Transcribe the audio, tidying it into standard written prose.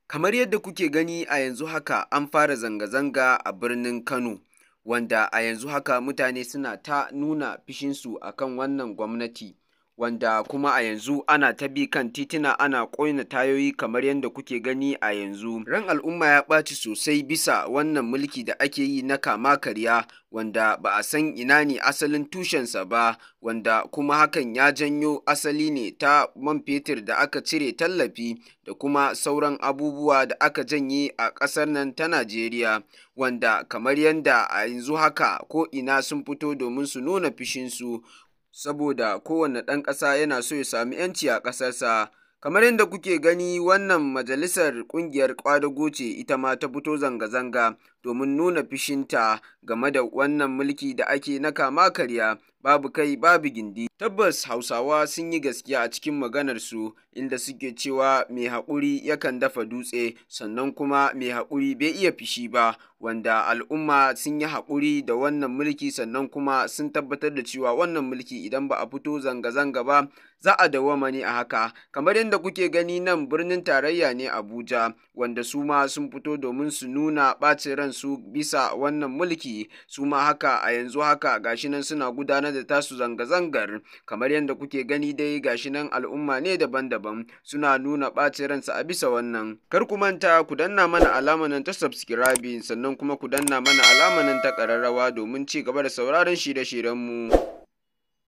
Kamar yadda kuke gani a yanzu haka an fara zanga-zanga a birnin Kano, wanda a yanzu haka mutane suna ta nuna fushinsu a kan wannan gwamnati, wanda kuma a yanzu ana ta bi kan tituna ana ƙona tayoyi kamar yadda kuke gani a yanzu. Ran al'umma ya ɓaci sosai bisa wannan mulki da ake yi na kama-karya, wanda ba a san ina ne asalin tushensa ba, wanda kuma hakan ya janyo asali ne ta man fetur da aka cire tallafi da kuma sauran abubuwa da aka janye a ƙasar nan ta Najeriya, wanda kamar yadda a yanzu haka ko'ina sun fito domin su nuna fushinsu, saboda kowane ɗan ƙasa yana so ya sami ‘yanci a ƙasarsa. Kamar yadda kuke gani, wannan majalisar ƙungiyar ƙwadago ce ita ma ta fito zanga-zanga domin nuna fushinta game da wannan mulki da ake na kama-karya, babu kai babu gindi. Tabbas Hausawa sun yi gaskiya a cikin maganarsu, inda suke cewa mai haƙuri yakan dafa dutse, sannan kuma mai haƙuri bai iya fushi ba, wanda al'umma sun yi haƙuri da wannan mulki, sannan kuma sun tabbatar da cewa wannan mulki idan ba a fito zanga-zanga ba za a dawwama ne a haka. Kamar yadda kuke gani, nan birnin tarayya ne Abuja, wanda su ma sun fito domin su nuna ɓacin ransu bisa wannan mulki. Su ma haka a yanzu haka gashi nan suna gudanar da tasu zanga-zangar. Kamar yadda kuke gani dai, gashi nan al'umma ne daban-daban suna nuna ɓacin ransu a bisa wannan. Kar ku manta ku danna mana alamar nan ta subscribing, sannan kuma ku danna mana alamar nan ta ƙararrawa domin ci gaba da sauraron shirye-shiryenmu.